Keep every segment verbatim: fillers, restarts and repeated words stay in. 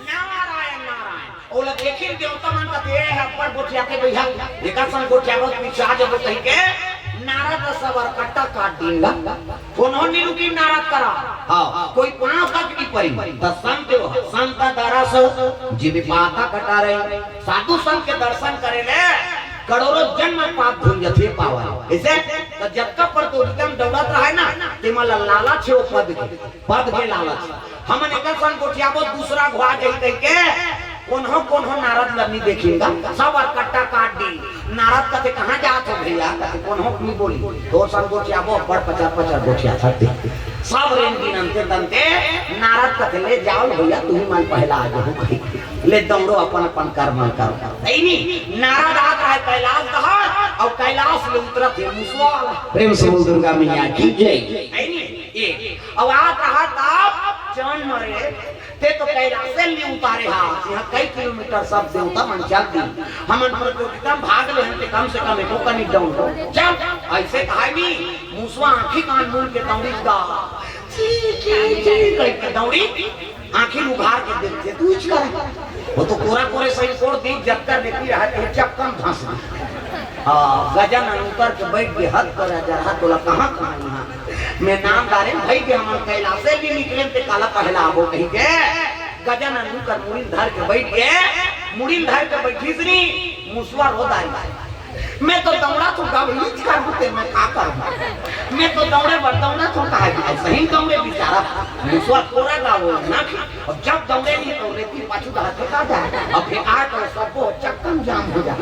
नारायण, नारायण। ओला देखिन देवता मन कथे, "ए ह अब्बड़ गोठियाथे भैया, एकर संग गोठियाबो त पिछा जबो," कहिके नारद सब अरकट्टा काट दीन गा। कोनो नी रुकिन नारद करा। हाँ, कोई पाँव तक नी परी। त संत हो, संत दरस जीव पातक टरइ। साधु संत के दर्शन करे ले करोड़ों जन्म पाप धुल जथे पावय। अइसे त जतका प्रतियोगिता म दउड़त रहय ना, तेमा ला लालच हे ओ पद के। पद के लालच। हमन एकर संग गोठियाबो, दूसरा घुआ जाही कहिके कोन्हो कोन्हो नारद ल नी देखिन गा, सब अरकट्टा काट दीन। नारद कथे, "कहाँ जात हो भैया?" कथे, "कोन्हो नी बोली, तोर संग गोठियाबो, अब्बड़ पचर पचर गोठियाथे।" सब रेंग दीन अंते तंते। नारद कथे, "ले जाव भैया, तुही मन पहला आ जाहू," कहिके। ले दउड़ो, अपन अपन कर्म करो। अइनी नारद आत रहय कैलाश डहर, अउ कैलाश ले उतरत हे मुसवा वाला। प्रेम से बोल दुर्गा मैया की जय। अइनी ए, अब आत रहय तब चरण मरे, ते तो कैलाशे ले उतारे हा, इहाँ कई किलोमीटर सब देवता मन चल दी। हमन प्रतियोगिता म भाग ले हन, ते कम से कम एको कनी दउड़ लो। चल, अइसे कहय नी, मुसवा आँखी कान मूंद के दउड़ी गा। ची, ची, ची, कहिके दउड़ी, आँखी उघार के देखथे, तू इच कर। वो तो कोरा कोरे सही कोर दी, जब कर लेती रहती है, जब कम धंस दी। हाँ, गजानन उतर के बइठ गे, हद कर राजा, हद बोला, "कहाँ, कहाँ यहाँ? मैं नाम डारे भई के हमन कैलाशे नी निकलेन ते काला पहला आबो," कहिके गजानन उकर मुड़ी ल धर के बइठ गे, मुड़ी ल धर के बइठिस नी, मुसवा रो डारिस। "मैं तो दउड़त हँव गा भई, इच कर होते मैं का करहूँ? मैं तो दउड़े बर दउड़त हँव," कहा कि सही दउड़े बिचारा, मुसवा कोरा गा वो ना। अब जब दउड़े नी तो रेती पाछू डहर फेंका जाय, अब फेंका तो सबो चक्कम जाम हो जाय,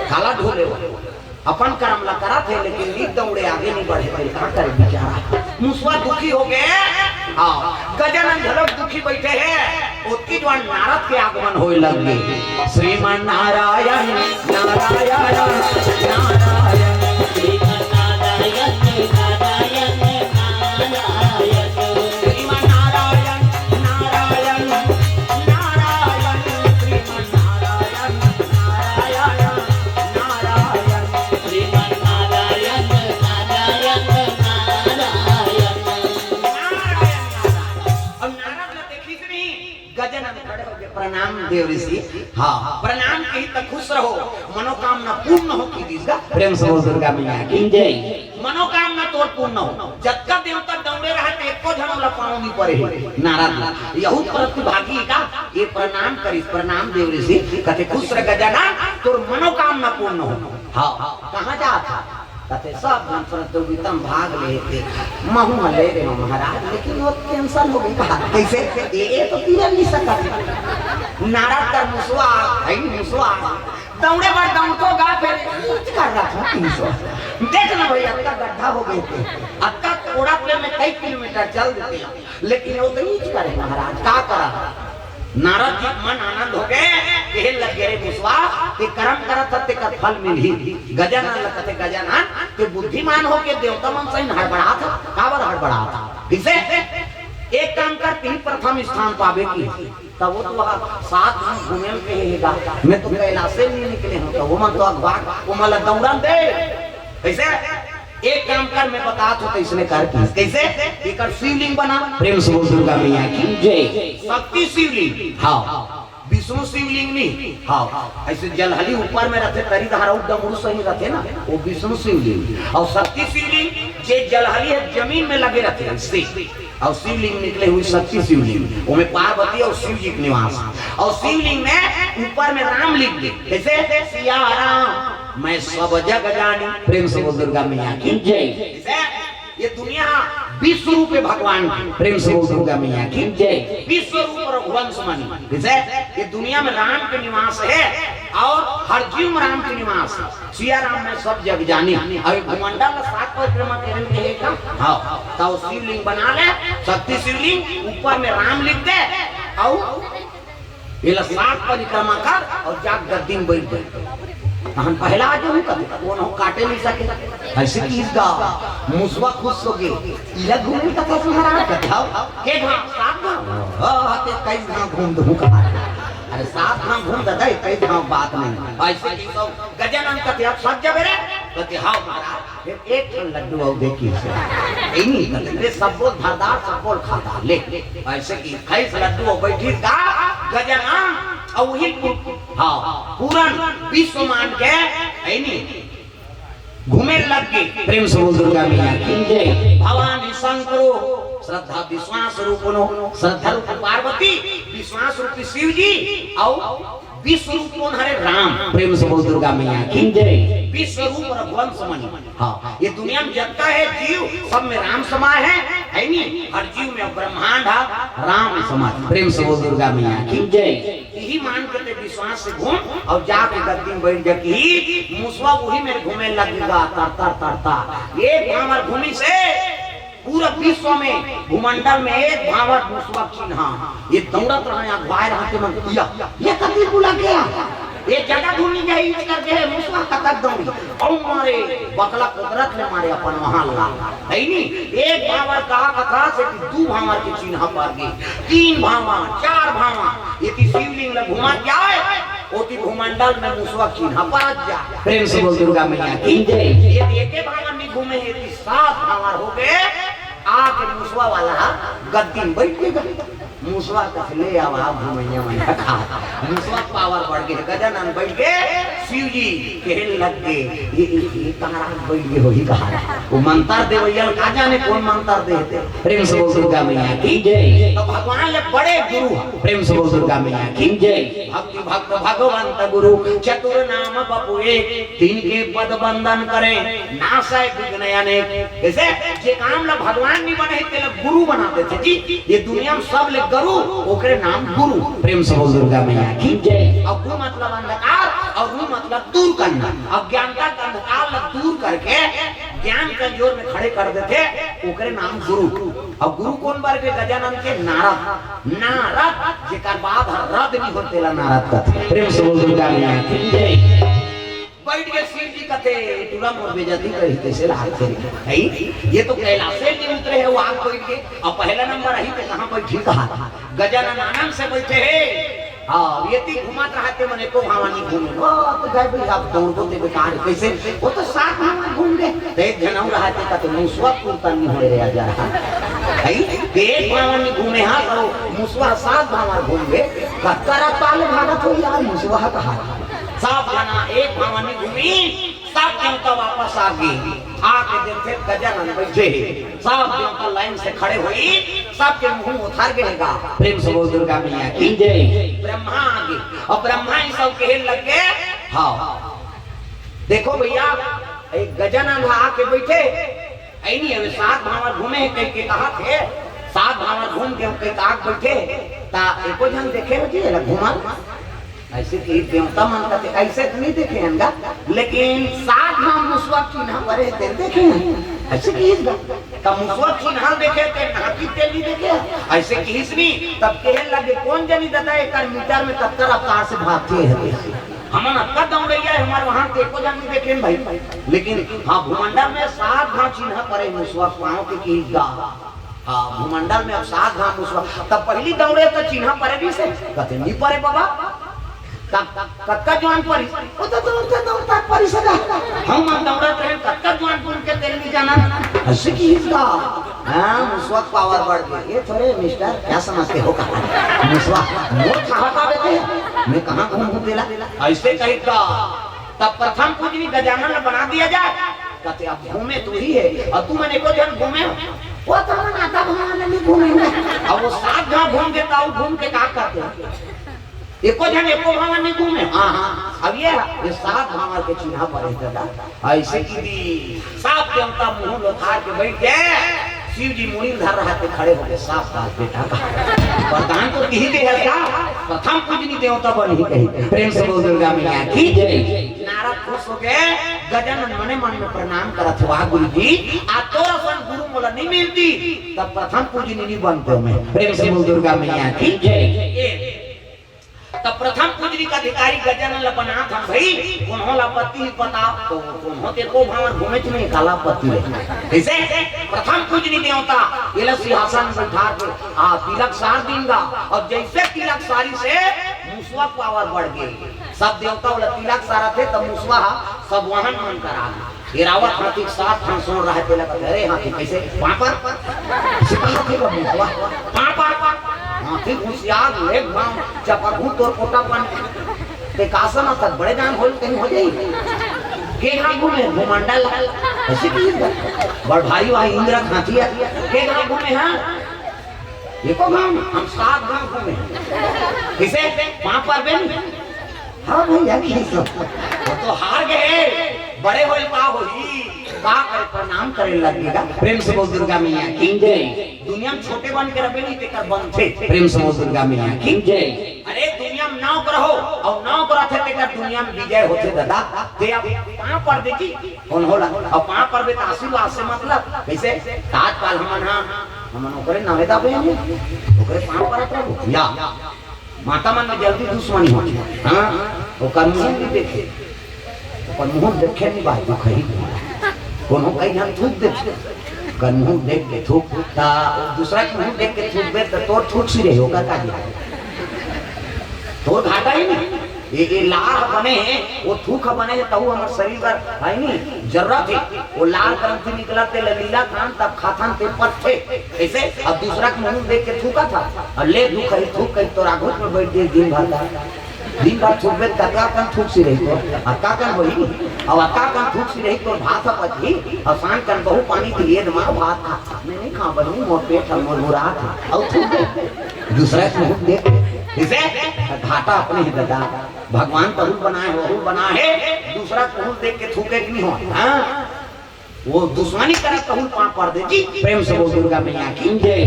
काला ढोले हो। अपन करम ला करत हे, लेकिन नी दउड़े, आगे नी बढ़े, त का करे बिचारा? मुसवा दुखी हो गे। हाँ, गजानन घलोक दुखी बइठे हे। ओतकी जुवार नारद के आगमन होय लग गे। श्रीमन नारायण, नारायण, नारायण। श्रीमन नारायण, नारायण, नारायण। श्रीमन नारायण, नारायण, नारायण। श्रीमन नारायण, नारायण, नारायण। श्रीमन नारायण, नारायण, नारायण। नारायण, नारायण। अब नारद ला देखिस नी, गजानन खड़े होके प्रणाम देव ऋषि। हाँ, प्रणाम कही त खुश रहो, मनोकामना पूर्ण हो कहि दिस गा। प्रेम से बोल दुर्गा मैया की जय। मनोकामना तोर पूर्ण हो। जतका देवता दउड़े रहय, ते एको झन ला पाँव नी परे हे। नारद ला। यहू प्रतिभागी का ये प्रणाम करिस, प्रणाम देव ऋषि। कथे, "खुश रह गजानन, तोर मनोकामना पूर्ण हो।" हाँ, कहाँ जात हस? कथे, "सब झन प्रतियोगिता म भाग ले हे ते, महूँ ह ले रेहेंव महाराज, लेकिन वो cancel हो गे।" कहा, "कइसे?" "ए, ए तो तीरे नी सकत।" नारद कर मुसवा, भाई मुसवा, दउड़े बर दउड़थों गा, फेर इच कर रहा था तीन सौ। देख ना भाई, अतका गड्ढा हो गे ते, अतका कोड़त ले मैं कई किलोमीटर चल देतेंव, लेकिन वो तो इच करे महाराज, का करा? नारद जी मन आनंद हो गे, कहे लग गे, "रे मुसवा, ते करम करत हस, तेकर फल मिलही।" गजानन ल कथे, "गजानन, ते बुद्धिमान हो के देवता मन सही हड़बड़ात हस, काबर हड़बड़ात हस?" कइसे? "एक काम कर, तिही प्रथम स्थान पाबे," कहिस। त वो तो वहाँ सात झन घूमे म कहे हे गा, "मैं तो कैलाशे नी निकले हँव," त वो मन तो अगवा, वो मन ल दउड़न दे। कइसे? "एक काम कर, मैं बतात हँव, तइसने कर," कहिस। कइसे? "एकर शिवलिंग बना।" प्रेम से बोल दुर्गा मैया की जय। शक्ति शिवलिंग। हाँ। विष्णु शिवलिंग नी। हाँ। अइसे जलहली ऊपर में रथे, तरी डहर अउ डमरू सही रथे ना, वो विष्णु शिवलिंग। अउ शक्ति शिवलिंग, जे जलहली हे जमीन में लगे रथे, अइसे। अउ शिवलिंग निकले हुए शक्ति शिवलिंग, ओमे पार्वती अउ शिव जी के निवास। अउ शिवलिंग में ऊपर में राम लिख दे, कइसे? "सिया राम मैं सब जग जानी।" प्रेम से बोल दुर्गा मैया की जय। कइसे? ये दुनिया विश्व रूप हे भगवान के। प्रेम से बोल दुर्गा मैया की जय। विश्व रूप रघुवंश मणि। कइसे? ये दुनिया में राम के निवास हे अउ हर जीव में राम के निवास हे। सिया राम मैं सब जग जानी। अभी भूमंडल में सात परिक्रमा करे के हे का? हाँ। त शिवलिंग बना ले, शक्ति शिवलिंग, ऊपर में राम लिख दे, अउ एला सात परिक्रमा कर अउ जा गद्दी में बइठ जा। तहन पहला जो हूँ कथे, कोनो काटे नहीं सके। ऐसे किहिस गा, मुसवा खुश होगे। इला घूमे कथे महाराज, कथे, "हव, के घांव, सात घांव?" "हाँ, हाँ, ते इक्कीस घांव घूम दूँ कहा।" "अरे, सात घांव घूम ददा, इक्कीस घांव बात नहीं।" ऐसे किहिस तो गजानन कथे, "अब सज जाबे रे?" कथे, "हव महाराज।" फिर एक ठन लड्डू अउ दे किहिस। ए नहीं, कथे, "ले सब बोल धरदार, सब बोल खादा, ले।" ऐसे किहिस, खाइस लड्डू अउ बैठिस गा गजानन, अउ वही पु-, हाँ, पूरन विश्व मान के, है नी, घूमे लग गे। प्रेम से बोल दुर्गा मैया की जय। भवानी शंकरो श्रद्धा विश्वास रूपनो, श्रद्धा रूप पार्वती, विश्वास रूपी शिव जी, अउ विश्व रूप कोन हरे? राम। प्रेम से बोल दुर्गा मैया की जय। विश्व रूप रघुवंश मणि। हाँ, ये दुनिया में जतका हे जीव, सब में राम समाय हे, है नी? हर जीव में ब्रह्मांड हे, राम समाय। प्रेम से बोल दुर्गा मैया की जय। इही मान के ते विश्वास से घूम अउ जाके गद्दी में बैठ जा कि मुसवा उही में घूमे लग गा, तर, तर, तर, तर। एक भांवर घूमिस हे पूरा विश्व में, भूमंडल में एक भांवर मुसवा चिन्हा। ये दौड़त रहा, अगुवाए रहा के मन किया, ये कति बुला गया, ये ज्यादा दूर नहीं गई, इस करके हे मुसवा कतक दौड़ी। अउ मारे, बकला कुदरत ले मारे अपन वहां ला। है नी? एक भांवर कहा कथा से कि दू भांवर के चिन्हा पर गे, तीन भांवर, चार भांवर, ये ती शिवलिंग ला घुमा जाए, ओती भूमंडल में मुसवा चिन्हा पर जा। प्रेम से बोल दुर्गा मैया की जय। ये एके भांवर नहीं घूमे हे, ये ती सात भांवर हो गए। आके मुसवा वाला गद्दी में बैठ गया। मुसवा कथे, "ले आवा, घुमैया मन खा।" मुसवा पावर बढ़ गए, गजानन बैठ गए, शिव जी कहन लग गए, "ये, ये, ये कहाँ रात बैठ गए हो, ये कहाँ?" वो मंत्र देवैया का जाने कौन मंत्र देते। प्रेम से बोल दुर्गा मैया की जय। तो भगवान ले बड़े गुरु हैं। प्रेम से बोल दुर्गा मैया की जय। भक्ति भक्त भगवंत गुरु, चतुर नाम बपु एक, तिनके पद बंदन करे, नासै विघ्न अनेक। जैसे जे काम ला भगवान नहीं बने हे, तेला गुरु बना देथे जी। ये दुनिया में सब ले गुरु, ओकरे नाम गुरु। प्रेम से बोल दुर्गा मैया की जय। अउ गु मतलब अंधकार, अउ रु मतलब दूर करना। अज्ञानता के अंधकार ला दूर करके ज्ञान के अंजोर में खड़े कर देथे, ओकरे नाम गुरु। अउ गुरु कोन बर के? गजानन के नारद। नारद, जेकर बाद ह रद नहीं होथे, तेला नारद कथे। प्रेम से बोल दुर्गा मैया की जय। बैठ के शिव जी कथे, "टूरा मोर बेइज्जती करही, कइसे लागथे रे?" है? ये तो कैलाशे नहीं उतरे हे, वो आके बैठ के। अउ पहला नंबर अही ते कहाँ बैठी कहा? गजानन आनंद से बैठे हे। हाँ, ये ती घुमत रहते मन एको भांवर नहीं घूमे। ओ, तो गए भाई, आप दौड़ को ते बेकार, कैसे? वो तो सात भांवर घूम गए। तो एक झन अउ रहते का तो मुसवा कुर्ता नहीं हो रहे जा रहा। है? तो एक भांवर नहीं घूमे, हाँ, तो मुसवा सात भांवर घूम गए। कत्ता रफ्तार ले भागत हो यार, मुसवा कहा। सात जना एक भांवर नहीं घूमी, सब देवता वापस आ गए। आके देखथे गजानन बैठे हे, सब देवता लाइन से खड़े होई, सबके मुंह उथर गए गा। प्रेम से बोल दुर्गा मैया की जय। ब्रह्मा आ गए, अउ ब्रह्मा ही सब कहे लग गए, हाँ, देखो भैया, एक गजानन आके बैठे, ऐ नहीं हमें सात भांवर घूमे हे कह के कहा थे, सात भांवर घूम के कहीं आके बैठे, ता एको झन देखे हो जी, एला घुमा। ऐसे कि देवता मन कथे, ऐसे तो नहीं देखे हैं गा, लेकिन सात भांवर मुसवा चिन्हा परे ते देखे हैं। ऐसे किहिस गा, तब मुसवा चिन्हा देखे ते नाकी ते नहीं देखे, ऐसे किहिस नहीं। तब कहे लगे, "कौन जनी ददा एकर मीटर में कत्ता रफ्तार से भागथे हे।" हमन अतका दौड़ैया हे, हमर वहां ते एको झन नहीं देखे भाई। लेकिन हाँ, भूमंडल में सात घांव चिन्हा परे मुसवा पांव के किहिस गा। हाँ, भूमंडल में अब सात घांव मुसवा। तब पहली दौड़े तो चिन्हा परे नहीं से, कथे नहीं परे बाबा। तब कतका जुआन परी, वो तो दौड़ते दौड़ते परी सका। हम दौड़त रहे, कतका जुआन पुन के तेल नहीं जाना। ऐसे किहिस गा। हाँ, मुसवा पावर बढ़ गई। ये थोड़े मिस्टर, क्या समझते हो कहा? मुसवा, मोर कहा का देते हैं? मैं कहाँ घूम घूम देला? ऐसे कही का, तब प्रथम पूजनी गजानन बना दिया जाए। कहते, "अब घूमे तू ही है, अउ तुमन एको झन घूमे हो।" वो तो मन आता भगवान नहीं घूमे। अब वो सात घांव घूम के, ताऊ घूम के का करते हैं? एको झन एको भांवर नहीं घूमे। हाँ, हाँ, अब ये, ये सात भांवर के चिन्हा परे हे दादा। ऐसे कि दी, सात देवता मुंह लोथार के बैठ गए। शिव जी मुड़ी धर रहा थे, खड़े होके साफ बात बेटा का वरदान तो यही दे है का, प्रथम पूजनी देवता बन ही कही। प्रेम से बोल दुर्गा मैया की जय। नारद खुश हो गए, गजानन मने मन में प्रणाम करत हुआ, "गुरु जी, आ तोर असन गुरु मोला नहीं मिलती, तब प्रथम पूजनी नहीं बनते हो मैं।" प्रेम से बोल दुर्गा मैया की जय। ये त प्रथम पूजनी के अधिकारी गजानन ल बनात हन भई, कोनो ला आपत्ति हे बता, त कोनो ते को भांवर घूमे च नहीं, काला आपत्ति हे। कइसे? प्रथम पूजनी देवता, एला सिंहासन में बैठा के, आ, तिलक सार दिन गा, अउ जइसे तिलक सारिस हे, मुसवा के पावर बढ़ गे। सब देवता ओला तिलक सारथे, त मुसवा ह सब वाहन मन करा गे। एरावत हाथी के सात ठन सोंड़ रहय, तेला कथे, "अरे हाथी, कइसे? पांपर?" कइसे कहा थे बाबू? "पांपर।" हाथी घुसियार ले, "मां, चपकहूं तोर पोटापन।" ते का समझथस, बड़े जान होल कहीं हो जाई। के घांव घूमे? भूमंडल। अइसे कही, बड़ भारी वाह इंद्र के हाथी हे। के घांव घूमे, हां? एको घांव, हम सात घांव घूमे। कइसे? पांव परबे नहीं? हां भइया, कइसे? वो तो हार गे, बड़े होय का होही? का करे, प्रणाम करे लगही गा। प्रेम से बोल दुर्गा मैया की जय। दुनिया में छोटे बन के रबे नहीं, तेकर बनथे। प्रेम से बोल दुर्गा मैया की जय। अरे, दुनिया में नाव के रहो, अउ नाव के रथे, तेकर दुनिया में विजय होथे दादा। ते अब पांव पर दे जी, कोनो ला, अउ पांव परबे त आशीर्वाद से मतलब, कइसे? त आजकल हमन हा, हमन ओकरे नावे दाबे हन, ओकरे पांव परत रहो। या, माता मन में जल्दी दुश्मनी होथे। हां, ओकर मुंह नहीं देखे, ओकर मुंह देखे नहीं भाई, दुख ही। कोनो कई झन थूक देथे, ओकर मुंह देख के थूक, त दूसरा के मुंह देख के थूकबे, त तोर थूक सी रही, ओकर का जी? तोर घाटा ही नहीं। ये, ये लार बने हे, वो थूक बने हे, तहू हमर शरीर बर, हे नहीं, जरूरत हे। वो लार ग्रंथि निकलत, तेला लीलथन, तब खाथन, ते पचथे। कइसे? अब दूसरा के मुंह देख के थूकथस, अउ ले दुख ही थूक कही तोर आगू में बैठ गे दिन भर का। दिन भर थूकबे त का कन थूक सी रही तो, अउ का कन होही, अउ का कन थूक सी रही तो भात पचही, अउ सांझ कन बहू पानी के लिए मार भात खा। मैं नहीं खांव बहू, मोर पेट हे, मोर बुरा था, अउ थूक दे। दूसरा के मुंह देख, कइसे? घाटा अपने ही दादा। भगवान तहू ल बनाय हे, वहू ल बनाय हे, दूसरा के मुंह देख के थूके के नहीं हो। हां? वो दुश्मनी करे तहू ल पांव पर दे जी। प्रेम से बोल दुर्गा मैया की जय।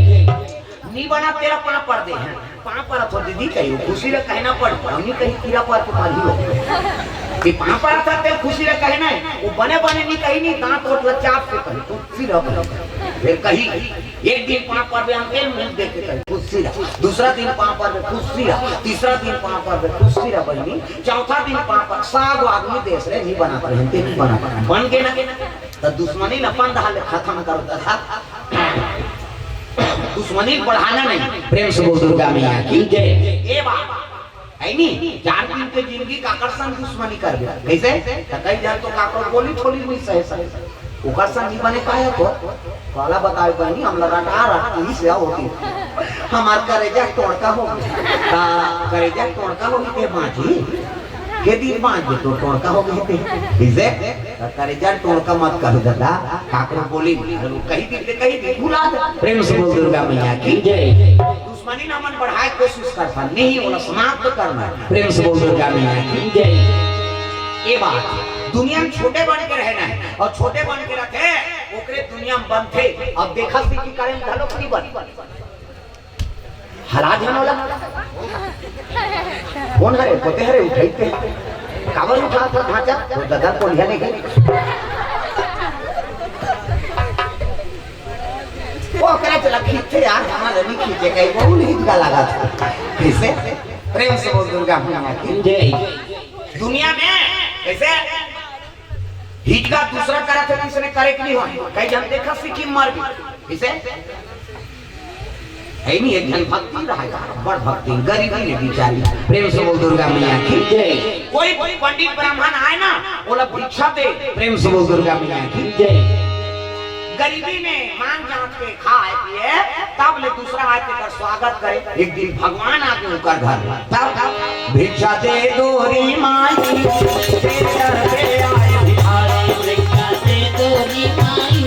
नहीं बना तेला पांव पर दे हे। पांव परत हो दीदी कही, वो खुशी ले कहना पड़, हम नहीं कही कीरा पर के मारी हो। कि पांव परत हे तेला खुशी ले कहना हे, वो बने बने नहीं कही नहीं, दांत ओठ ल चाप के कही, खुशी ले कही। फिर कही, एक दिन पांव परबे अंते मुंह देख के कही, खुशी रह। दूसरा दिन पांव परबे, खुशी रह। तीसरा दिन पांव परबे, खुशी रह बहिनी। चौथा दिन पांव पर, साग आदमी देश रे नहीं बनात रहे, ते नहीं बनात। बन गे ना? त दुश्मनी ल अपन डहर ले खत्म करो दादा। दुश्मनी बढ़ाना नहीं। प्रेम से बोल दुर्गा मैया की जय। ये बात हे नी, चार दिन के जिंदगी काकर संग दुश्मनी करबे? कइसे? त कई झन तो काकर बोली ठोली नहीं सहे सके। ओकर संग नहीं बने पाए तो काला बतावे बहिनी, हमला रटा रट की सेवा होती। हमार करेजा टोड़का हो गे। त करेजा टोड़का हो गे ते बांची। के दिन बांच गे तो टोड़का हो गे ते। कइसे? त करेजा टोड़का मत कहो दादा, काकरो बोली नहीं। कही दिन ते कही दिन भुला दे। प्रेम से बोल दुर्गा मैया की जय। दुश्मनी ल हमन बढ़ाए कोशिश करथन, नहीं, ओला समाप्त करना हे। प्रेम से बोल दुर्गा मैया की जय। ये बात, दुनिया में छोटे बन के रहना हे, अउ छोटे बन के रथे, ओकरे दुनिया में बनथे। अब देखत सी कि करे में घलो नहीं बन। हला झन ओला। कोन हरे? पोते हरे, उठइते। काबर उठाथस ढांचा? तो दादा कोलिया नहीं गए। वो ओकरा चला खींचे यार, हमारा नहीं खींचे, कहीं वो नहीं हिचका लगा था। कइसे? प्रेम से बोल दुर्गा मैया की जय। दुनिया में कइसे हिचका दूसरा करा थे, किसने करे के नहीं हो, कहीं हम देखा सीखी मर भी। कइसे? हे नहीं, एक झन भक्ति रहा यार, बड़ भक्ति, गरीबी ले बिचारी। प्रेम से बोल दुर्गा मैया की जय। कोई पंडित ब्राह्मण आए ना, ओला भिक्षा दे। प्रेम से बोल दुर्गा मैया की जय। गरीबी में मांग जांच के खाए पिए, तब ले दूसरा आए तेकर स्वागत करे। एक दिन भगवान आ गे ओकर घर, तब भिक्षा दे दो री माई, तेरे दर पे आए भिखारी। भिक्षा दे दो री माई,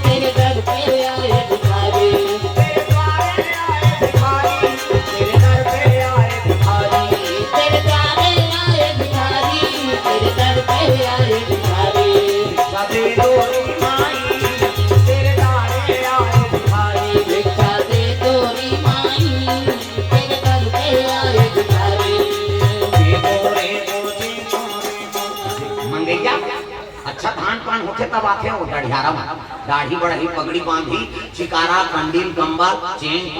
तेरे दर पे आए भिखारी। तेरे द्वारे आए भिखारी, तेरे दर पे आए भिखारी। तेरे द्वारे आए भिखारी, तेरे दर पे आए भिखारी। भिक्षा दे दो री माई, तेरे द्वारे आए भिखारी। भिक्षा दे दो री माई, तेरे दर पे आए भिखारी। दे दो रे, दो रे, दो रे, दो रे। मंगैया, अच्छा धान पान होथे तब आथे वो डढ़ियारा में। दाढ़ी बढ़ही, पगड़ी बांधी, चिकारा, कंडील, कंबल, चेंग,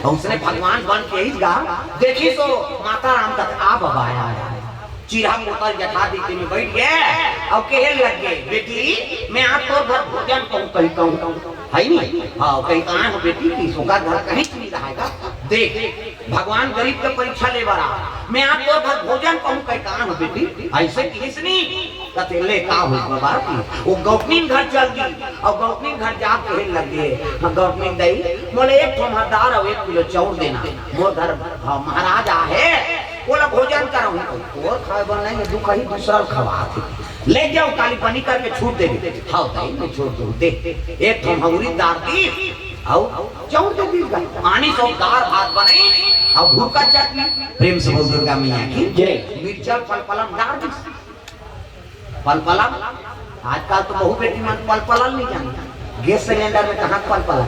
अउ उसने भगवान बन के ही गा, देखिस ओ माता राम कथे, आ बाबा आय, आय, आय। चिरहा पोतल जठा दीदी में बइठ गे अउ कहे लग गे, बेटी, मैं आज तोर घर भोजन कहूँ, कहीं कहूँ, है नी? हाँ, कहीं आय हँव बेटी, कि ओकर घर कहीं नहीं रहे गा। देख, भगवान गरीब के परीक्षा ले बर आ, मैं आज तोर घर भोजन कहूँ, कहीं आय हँव बेटी, अइसे किहिस नी। कथे, ले का होइस बाबा, कि ओ गौतनीन घर चल दी, अउ गौतनीन घर जा कहे लग गे, हाँ, गौतनीन दई, मोला एक ठो हमर दार अउ एक किलो चाउर देना, मोर घर, हाँ, महाराज आहे, ओला भोजन कराहूँ। तोर खाय बर नहीं हे, दुख ही दूसरा ल खवाथे। ले जाव, काली बनी करके छूट देबे। हव दई, मैं छोड़ दूँ, दे। एक ठो हमर उरिद दार दीस, अउ चाउर दे दीस गा। आनिस ओ दार भात बनई, अउ भुरका चटनी। प्रेम से बोल दुर्गा मैया की जय। मिर्चा ल पलपला म डार दीस। पलपला, आजकल तो बहू बेटी मन पलपला ल नहीं जानत। गैस सिलेंडर में कहाँ पलपला?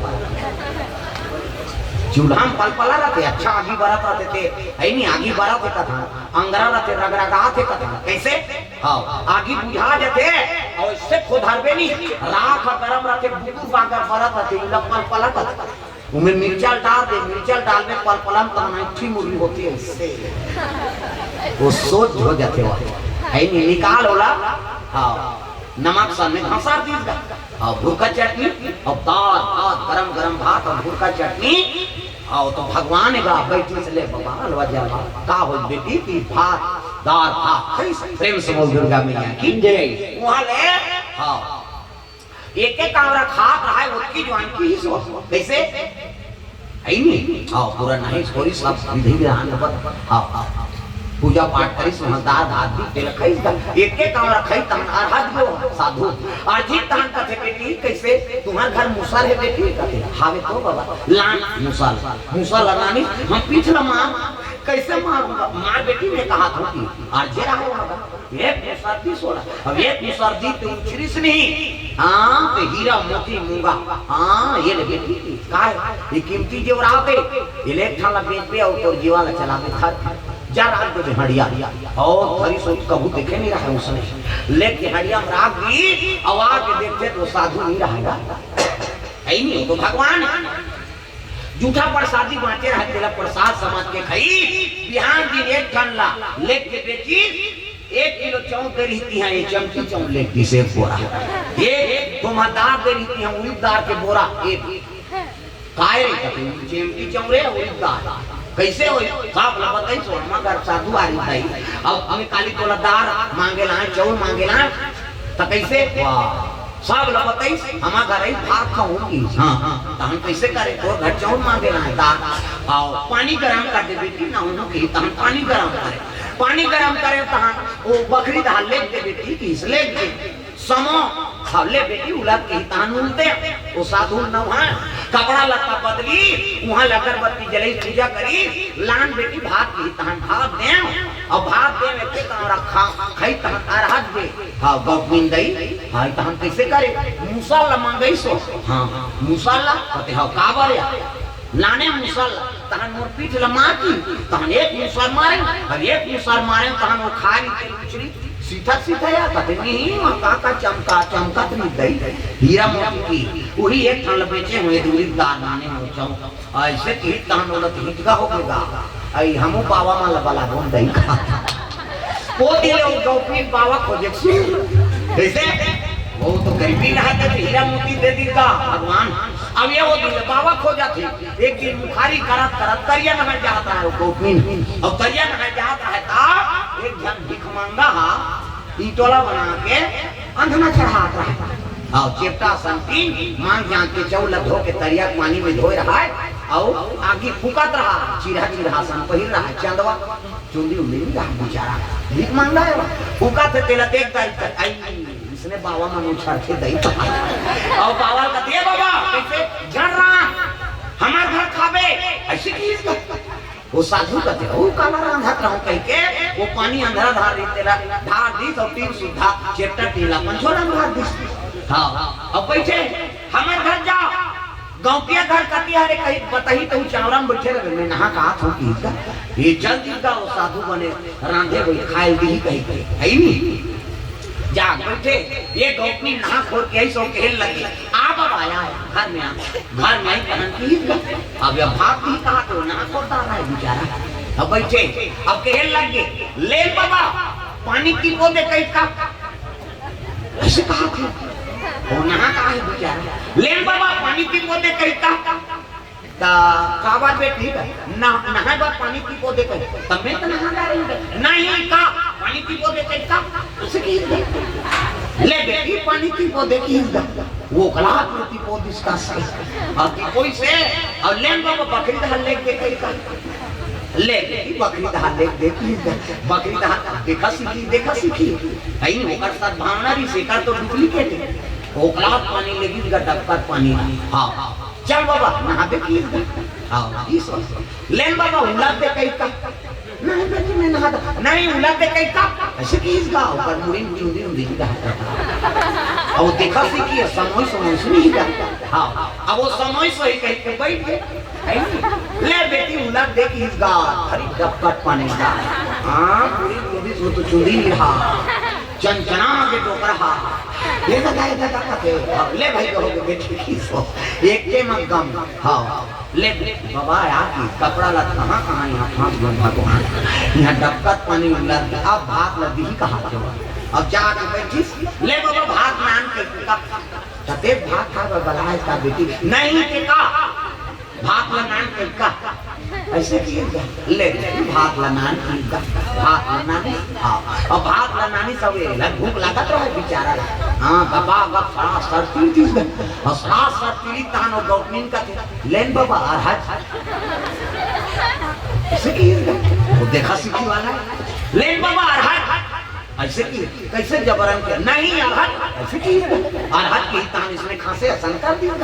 चूल्हा में पलपला रथे, अच्छा आगी बरत रथे ते, है नी, आगी बरत हे कथा, अंगरा रथे, रगरगात हे कथा। कइसे? हाँ, आगी बुझा जथे, अउ अइसे खोधरबे नी, राख ह गरम रथे, बुदुर बागर बरत रथे, ओला पलपला कथे। ओमे मिर्चा ल डार दे, मिर्चा ल डालबे पलपला म, तहन ऐंठी मुर्री होथे अइसे। ओ सोझ हो जथे ओ। है नी, निकाल ओला। हाँ, नमक सन में धँसार दीस गा। अउ भुरका चटनी, अउ दार, भात, गरम गरम भात, अउ भुरका चटनी, अउ तो भगवान गा बइठिस, ले बाबा, अलवा जलवा, का होइस बेटी, कि भात, दार, भात खइस। प्रेम से बोल दुर्गा मैया की जय। उहाँ ले, हाँ, एक एक कांवरा खात रहय, ओतकी जुवान किहिस ओ। कइसे? है नी? हाँ, पूरा नहीं, छोरी सब विधि विधान के बत-, हाँ, हाँ। पूजा पाठ करिस, उहाँ दार भात दीस, तेला खइस गा। एक एक कांवरा खइस, तहन अरहत गे ओ साधु। अरझिस तहन कथे, बेटी, कइसे? तुम्हर घर मुसर हे बेटी? कथे, हावे तो बाबा। लान मुसर, मुसर ल लानिस, हम पीठ ल मार, कइसे मारूँगा? मार बेटी, मैं कहत हँव कि अरझे रहा होगा। एक मुसर दीस ओला, अब एक मुसर दीस ते उछरिस नहीं। हाँ, ते हीरा मोती मूंगा। हाँ, ये ले बेटी, का हे? ये कीमती जेवरात हे। ये ले एक ठन ला बेचबे अउ तोर जीवन ला चलाबे, धर। जा राख देबे हँड़िया। अउ धरिस ओ, कभू देखे नहीं रहय उसने। लेके हँड़िया म राख दीस, अउ आके देखथे त ओ साधु नहीं रहय गा। है नहीं, ओ तो भगवान हे। जूठा परसादी बाँचे रहय, तेला परसाद समझ के खइस। बिहान दिन एक ठन ला लेके बेचिस, एक किलो चाउर दे रहिस, तिहाँ ये चमकी चाउर लेके दिस एक बोरा। ये तुम्हर दार दे रहिस, तिहाँ उरिद दार के बोरा। एक काय रे कथे, चमकी चाउर हे, उरिद दार। कइसे होही? सब ला बताइस ओ, हमर घर साधु आही भाई। अब हमें काली तोला दार माँगे ला, चाउर माँगे ला, त कइसे? वाह, सब ल बताइस, हमर घर आइस, भात खाहूँ किहिस। हाँ, तहन कइसे करे? तोर घर चाउर माँगे ला हे, दार, अउ पानी गरम कर दे बेटी, नहाहूँ किहिस, तहन पानी गरम करे। पानी गरम करे, तहन ओ बखरी डहर लेग दे बेटी किहिस, लेग दे। समो, हाँ, ले बेटी, उलत किहिस, तहन उलते। ओ साधु नहाय, कपड़ा लत्ता बदलिस, उहाँ ले अगरबत्ती जलइस, पूजा करिस, लान बेटी भात किहिस, तहन भात देंव, अउ भात देंव, एके कांवरा खा, खइस तहन अरहत गे। हाँ, गौतमी दई, हाँ, तहन कइसे करे? मुसर ल माँगिस ओ। हाँ, मुसर ल, कथे, हाँ, काबर या? लाने मुसर ल, तहन मोर पीठ ल मार दिस, तहन एक मुसर मारेंव, अब एक मुसर मारेंव, तहन ओ खाय रहिथे लुचरी, सीधा सीधा या कथे, नहीं, ओ का का चमका, चमकत नहीं दई, हीरा मोती के, उही एक ठन ल बेचे हँव, दूरी दार लाने मोर चाउर। अइसे किहिस तहन ओला त हिचका हो गे गा। अई हमू बाबा मन ल बलाबोन दई का। ओ दिन ले ओ गौतमी बाबा खोजे शुरू। कइसे? ओ तो गरीबी रहत हे, हीरा मोती दे दिस गा भगवान। अब ये ओ दिन ले बाबा खोजथे। एक दिन मुखारी करत करत तरिया नहाय जात रहय ओ गौतमी। अउ तरिया नहाय जात रहय त एक झन भिखमंगा हा ईंटोला बना के अंधना चढ़ात रहय। अउ चेपटा असन टीन मांग जांच के चाउर ल धो के तरिया के पानी में धोय रहय, अउ आगी फूकत रहय, चिरहा चिरहा असन पहिर रहय, चंदवा चुंदी उंदी नइ रहय बेचारा, भिखमंगा हे, फूकत हे तेला देख दाई, अई, इसने बाबा मन उछरथे दई। अउ बाबा ल कथे, "ए बाबा, कइसे झन रहा, हमर घर खाबे?" अइसे किहिस। ओ साधु कथे, "ओ काला रांधत रहूं," कहिके ओ पानी अंधरा धार रहिस तेला ढार दिस अउ तीन सुद्धा चेपटा टीन ल अपन झोला म भर दिस। हाँ, अब कइसे? "हमर घर जाव, गौंटिया घर कति हरे?" कहि बताही त ओ चांवरा म बइठे रहे, मैं नहा के आत हूं किहिस गा, ये चल दिस गा ओ साधु बने रांधे होही खाय ल दिही कहिके, हइ नी? जा बइठे, ये गौतमी नहा खोर के अइस ओ कहे लगे, आप बाबा आया है, घर में आ, घर में आई, पहन की हिल गया। अब यह भाग भी कहा तो ना खोलता रहा है बेचारा। अब बैठे, अब कहने लग गए, "ले बाबा, पानी की वो दे कहीं का।" ऐसे कहा थे, वो नहा कहा है बेचारा, "ले बाबा, पानी की वो दे कहीं का।" ता काबर बेटी का ना, नहाए बर पानी पीबो दे कही, तब मैं तो नहा जा रही हूँ। नहीं का, पानी पीबो दे कही का, उसे की दे। ले बेटी, पानी पीबो दे की दे। वो गला पीबो दिसका से। अब की कोई से, और लेन बाबा बकरी दहा ले दे कही का। ले बेटी, बकरी दहा ले दे की दे। बकरी दहा देखा सीखी, देखा सीखी। कहीं ओकर साथ भावना रही, सेकर तो डुप्लीकेट है। ओकला पानी लेगी, डबका पानी। हाँ। चल बाबा, नहा दे की। हाँ, ई सोच। लेन बाबा, उलट दे कहीं का। नहीं बेटी, मैं नहा दे। नहीं, उलट दे कहीं का। ऐसे की इस गाँव पर मुड़ी, मुड़ी, मुड़ी, मुड़ी की कहा था। अब वो देखा सी कि ये समोई, समोई सुनी ही का। हाँ, अब वो समोई सही कहीं के बैठ गए। है नी? ले बेटी, उलट दे की इस गाँव। अरे डबकट पानी का। हाँ, पूरी, पूरी सो तो चुंदी नहीं रहा। चनचना के टोकरा हा। ये तो गाय का का के। ले भाई, कहो के बेटी की सो। एक के मत गम। हाँ। ले बाबा, यार की कपड़ा ला कहाँ, कहाँ यहाँ फांस गए भगवान। यहाँ डबकत पानी उलर। अब भात ला दी कहा के। अब जाके बैठिस। ले बाबा, भात नान के का। तते भात खा बलाए का बेटी। नहीं के का। भात ला नान कइका। ऐसे किए क्या? ले, भात ला नान कइका। भात ला नान, हाँ। अब भात ला नानी सब ये ला भूख लागत रहे बेचारा ला। हाँ, गपा गप सड़ा सर तीर तीर दे। और सड़ा सर तीर तान और गौतमीन का थे। लेन बाबा, अरहज। ऐसे किए क्या? वो देखा सीखी वाला है। लेन बाबा, अरहज। ऐसे की, कैसे जबरन के? नहीं, अरहत, ऐसे की? अरहत की तान इसने खांसे असन कर दी का।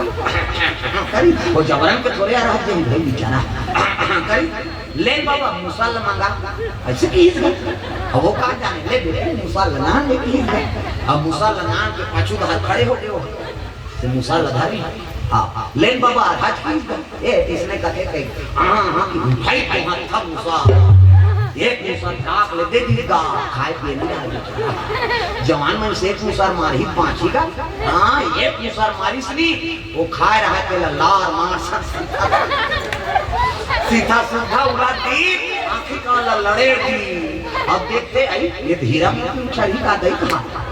करी, वो जबरन के थोड़े अरहत जे भाई बेचारा। करी, लेन बाबा, मुसल मांगा। ऐसे की? अब वो का जाने, ले बेटे, मुसल ना ले की। अब मुसल ना के पाछू बाहर खड़े हो गए हो। से मुसल धरी। हाँ, लेन बाबा, अरहत की? ए, इसने कथे कही, हाँ, हाँ, कि उठाई के हाथ था मुसर। एक मुसर काक ले दे दी गा, खाए पिए नहीं आ। जवान मन से एक मुसर मारी, बाँची गा। हाँ, एक मुसर मारी सनी, वो खाए रहा के ला लार मार सक सीधा, सीधा उड़ा दी, आँखी का ला लड़े दी। अब देखते आई, ये धीरा में क्यों चढ़ी का दई कहा?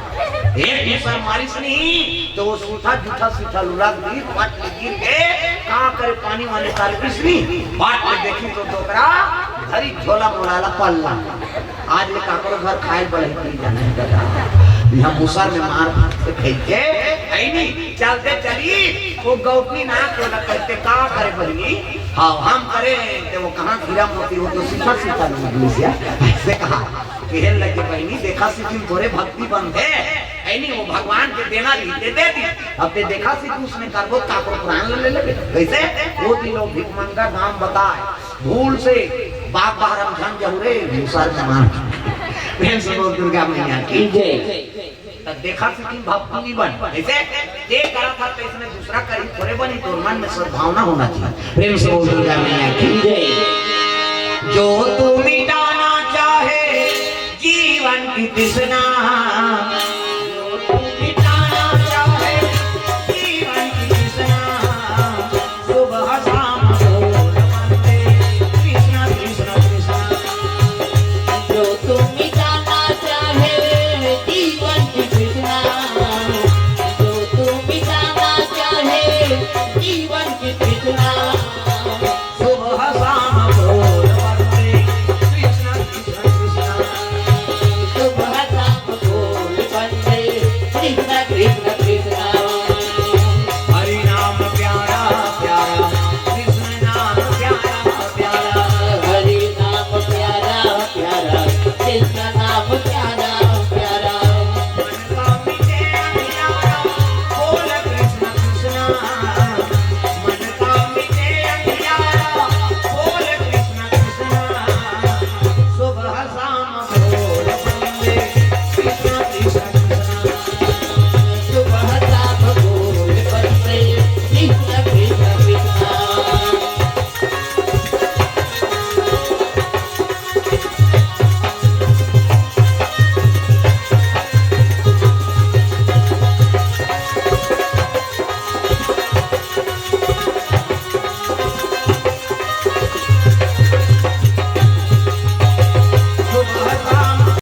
एक मुसर मारिस नहीं, तो वो सूठा जूठा सीठा लुला गिर, पट ले गिर के, का करे पानी वाले ताल पिसनी, पट ले देखी तो डोकरा, धरी झोला मोलाला पल्ला। आज ले काकरो घर खाए बड़े पी जाने दादा। यहाँ मुसर में मार से फेंक के, ऐनी, चलते चली, वो गौतमी ना को ना कहते, का करे बहनी? हाँ, हम करे, ते वो कहाँ गिरा मोती, वो तो सीठा सीठा लुला गिर गया। ऐसे कहा, कहन लगे, "बहिनी, देखा सिकिन तोरे भक्ति बंद है, ऐनी वो भगवान के देना रहिते दे दी। अब ते देखा सिकिन उसने करबो, काकरो प्राण ले लेबे।" कैसे? वो दिन वो भिखमंगा नाम बताए, भूल से बाग बहरम झन जहू रे, मुसर के मार। प्रेम से बोल दुर्गा मैया की। जय। त देखा सिकिन भक्ति नहीं बन। कैसे? जे करा था, तो इसने दूसरा करी थोड़े बनी, तो मन में सद्भावना होना चाहिए। प्रेम से बोल दुर्गा मैया की। जय। जो तू मिटाना चाहे जीवन की तृष्णा,